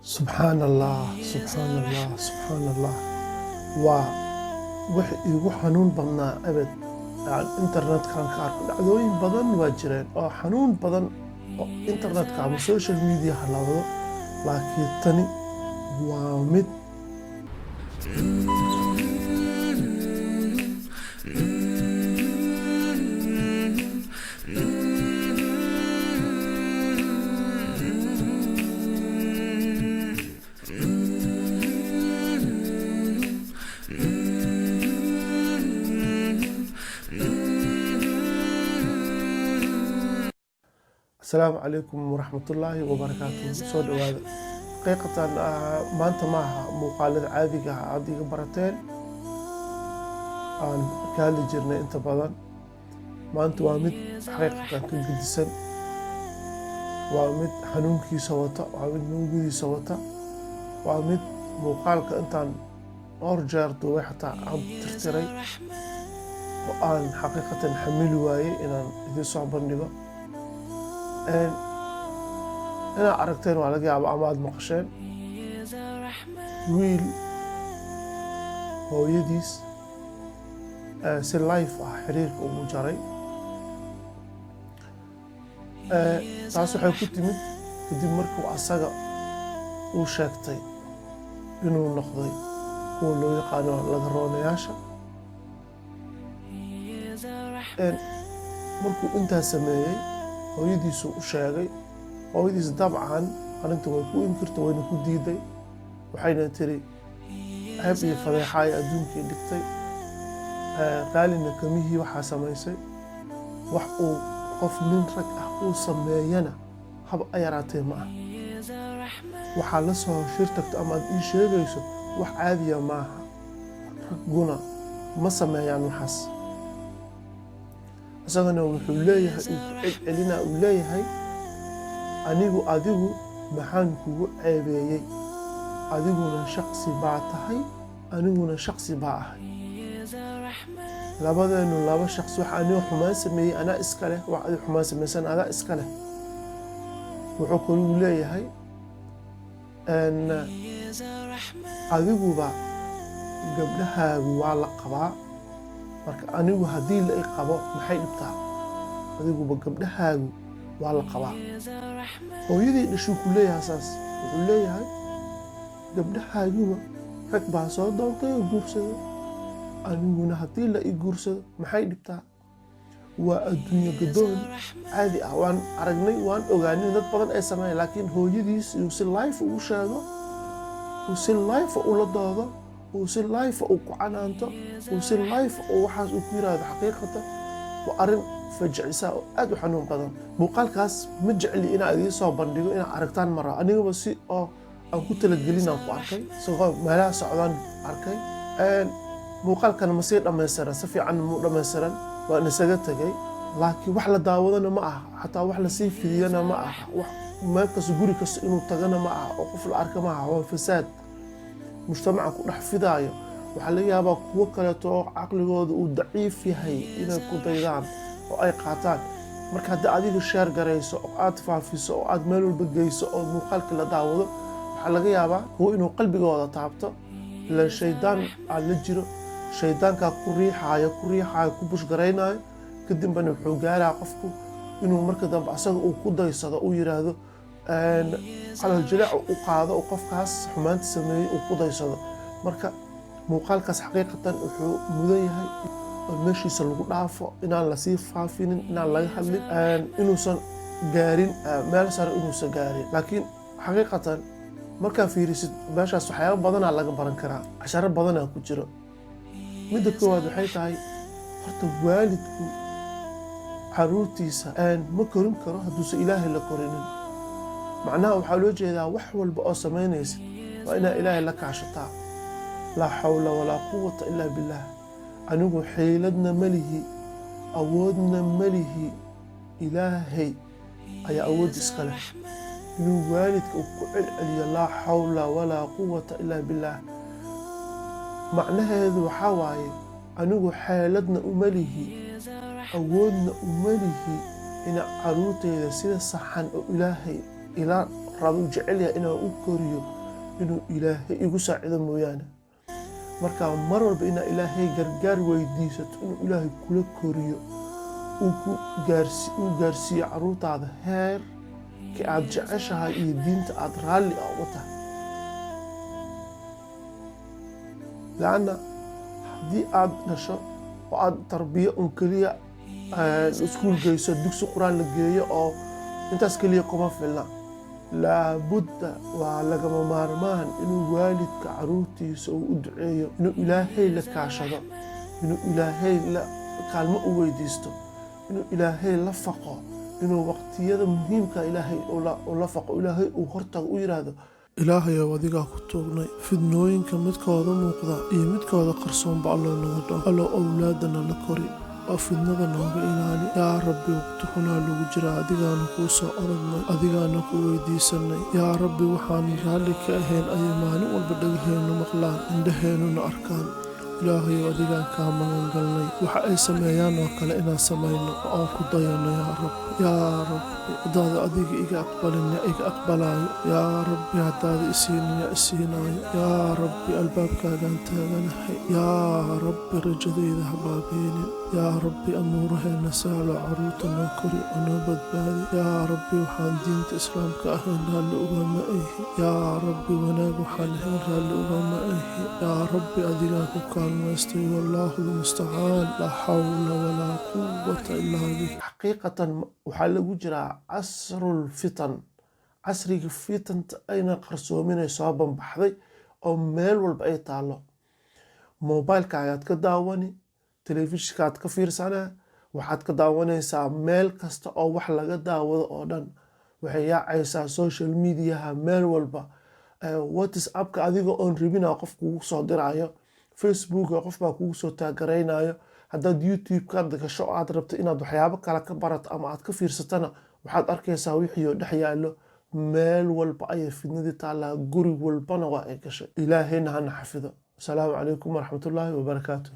Subxaan Allah, subxaan Allah, subxaan Allah! Waa wax iigu xanuun badnaa abed aan internetkan ka arko. Dhacdooyin badan waa jireen oo xanuun badan oo internetka ama social mediaha la wado, laakiin tani waa mid. Asalaamu calaykum waraxmatullaahi wabarakaatuh. Soo dhawaada. Xaqiiqatan maanta maaha muuqaalada caadiga ah aad iga barateen aan ka hadli jirnay inta badan. Maanta waa mid xaqiiqatan ka gedisan, waa mid xanuunkiisa wata, waa mid murugadiisa wata, waa mid muuqaalka intaan dhowr jeer duubay xataa aan tirtiray oo aan xaqiiqatan xamili waayey inaan idiin soo bandhigo. Inaad aragteen waa laga yaaba ama aad maqasheen wiil hooyadiis si live ah xiriirka ugu jaray. Taas waxay ku timid kadib markuu asaga uu sheegtay inuu noqday kuwa loo yaqaano lagaroonayaasha. Markuu intaas sameeyey, hooyadiisu u sheegay. Hooyadiis dabcan arrinta way ku inkirta, wayna ku diiday, waxayna tiri ceeb iyo fadeexa ay adduunkii dhigtay, qaalina kamihii waxaa samaysay. Wax uu qof nin rag ah uu sameeyana haba a yaraatee ma ah. Waxaa la soo shir tagto ama aad ii sheegayso wax caadiya maaha, ragguna ma sameeyaan waxaas. Isagana wuxuu leeyahay, uu ku celcelinaa, uu leeyahay: "Anigu adigu maxaan kugu ceebeeyey? Adiguna shaqsi baa tahay, aniguna shaqsi baa ahay, labadeenu laba shaqsi. Wax aniga xumaan sameeyey anaa iska leh, wax adiga xumaan samaysan adaa iska leh." Wuxuu kaluu leeyahay: "Adiguba gabdhahaagu waa la qabaa, marka anigu haddii la i qabo maxay dhibtaa? Adiguba gabdhahaagu waa la qabaa." Hooyadii dhashuu ku leeyahay saas. Wuxuu leeyahay: "Gabdhahaaguba rag baa soo doontay oo guursaday, aniguna haddii la i guursado maxay dhibtaa?" Waa adduunyo gadoon caadi ah, waan aragnay, waan ogaanay dad badan ay sameeyaan, laakiin hooyadiis uu si live ugu sheego, uu si live ula doodo, uu si live uu ku canaanto, uu si live uu waxaas uu ku yiraahdo, xaqiiqatan waa arrin fajicisa oo aad u xanuun badan. Muuqaalkaas ma jecli inaan idiin soo bandhigo, inaad aragtaan mara. Anigaba si oo aan ku talagelin aan ku arkay, isagoo meelaha socdaan arkay. Muuqaalkana ma sii dhammaystiran, si fiican muu dhammaystiran, waan isaga tegay. Laakiin wax la daawadana ma aha, xataa wax lasii fidiyana ma aha, wax meel kasta, guri kasta inuu tagana ma aha oo qof la arka ma aha. Waa fasaad mujtamaca ku dhex fidaayo. Waxaa laga yaabaa kuwo kaleeto oo caqligooda uu daciif yahay inay ku daydaan oo ay qaataan. Marka haddii adiga share garayso oo aad faafiso oo aad meel walba geyso oo muuqaalkii la daawado, waxaa laga yaabaa kuwo inuu qalbigooda taabto. Ilaan shaydaan aad la jiro, shaydaankaa ku riixaayo, ku riixaayo, ku push garaynayo. Kadibana wuxuu gaaraa qofku inuu marka dambe asaga uu ku daysado, uu yiraahdo calal jileec u qaado oo qofkaas xumaanta sameeyey uu ku daysado. Marka muuqaalkaas xaqiiqatan wuxuu mudan yahay oo meeshiisa lagu dhaafo, inaan lasii faafinin, inaan laga hadlin, inuusan gaarin meel sare, inuusan gaarin. Laakiin xaqiiqatan markaa fiirisid meeshaas, waxyaabo badanaa laga baran karaa, casharo badanaa ku jiro. Midda koowaad waxay tahay, horta waalidku caruurtiisa ma korin karo hadduusan Ilaahay la korinin. Macnaha waxaa loo jeedaa, wax walba oo samaynaysid waa inaa Ilaahay la kaashataa. Laa xawla walaa quwata ilaa billaah. Anigu xiiladna ma lihi, awoodna ma lihi, Ilaahay ayaa awood iska leh. Inuu waalidka uu ku celceliyo "laa xawla walaa quwata ilaa billaah", macnaheedu waxaa waaye anigu xeeladna uma lihi, awoodna uma lihi ina caruurteyda sida saxan oo Ilaahay ila Rabo jecel yahay inaan u koriyo, inuu Ilaahay igu saacido mooyaane. Marka mar walba inaa Ilaahay gargaar weydiisato, inuu Ilaahay kula koriyo, uu ku gaarsi uu gaarsiiyo caruurtaada heerka aad jeceshahay iyo diinta aad raalli ah uga tahay. Laanna haddii aad dhasho oo aad tarbiyo un keliya iskuul geyso, dugsi Qur-aan la geeyo, oo intaas keliya kuma filna. Laabudda, waa lagama maarmaan inuu waalidka caruurtiisa uu u duceeyo, inuu Ilaahay la kaashado, inuu Ilaahay la kaalmo u weydiisto, inuu Ilaahay la faqo, inuu waqtiyada muhiimka Ilaahay ula faqo, Ilaahay uu hortago, u yiraahdo: "Ilaahayow, adigaa ku tuugnay, fidnooyinka midkooda muuqda iyo midkooda qarsoonba Allow naga dhow. Allow, owlaadana la kori oo fidnada nooga ilaali. Yaa Rabbi, waqti xunaa lagu jiraa, adigaana kuu soo orodnay, adigaana ku weydiisanay. Yaa Rabbi, waxaan raalli ka ahayn ayay maalin walba dhagaheennu maqlaan, indhaheennuna arkaan. Ilaahayow, adigaan kaa magan galnay waxa ay sameeyaan oo kale inaan samayno oo aan ku dayanno. Yaa Rabbi, yaa Rabbi, haddaada adiga iga aqbalin, yaa iga aqbalaayo? Yaa Rabbi, haddaada isiinin, yaa isiinaayo? Yaa Rabbi, albaabkaagaan taaganahay. Yaa Rabbi, rajadayda ha baabiinin. Yaa Rabbi, amuuraheenna sahlo, caruurta noo kori oo noo badbaadi. Yaa Rabbi, waxaan diinta Islaamka ahayn raalli ugama ahi. Yaa Rabbi, wanaag waxaan ahayn raalli ugama ahi. Yaa Rabbi, adigaan ku kaalmaystay. Wallaahu lmustacaan, laa xawla walaa quwata illaa bik." Xaqiiqatan waxaa lagu jiraa casrul fitan, casriga fitanta ayna qarsoominay soo banbaxday oo meel walba ay taallo. Mobilekaagaad ka daawani, telefishinkaad ka fiirsanaa, waxaad ka daawanaysaa meel kasta oo wax laga daawado oo dhan. Waxay yaacaysaa social mediaha meel walba, WhatsAppka adiga oon rabina qof kugu soo dirayo, Facebooka qof baa kugu soo taagaraynayo. Haddaad YouTube-ka gasho oo aad rabto inaad waxyaabo kale ka barato ama aad ka fiirsatana, waxaad arkaysaa wixii oo dhex yaallo. Meel walba ayay fidnadii taallaa, guri walbana waa ay gashay. Ilaahayna hana xafido. Asalaamu calaykum waraxmatullaahi wabarakaatu.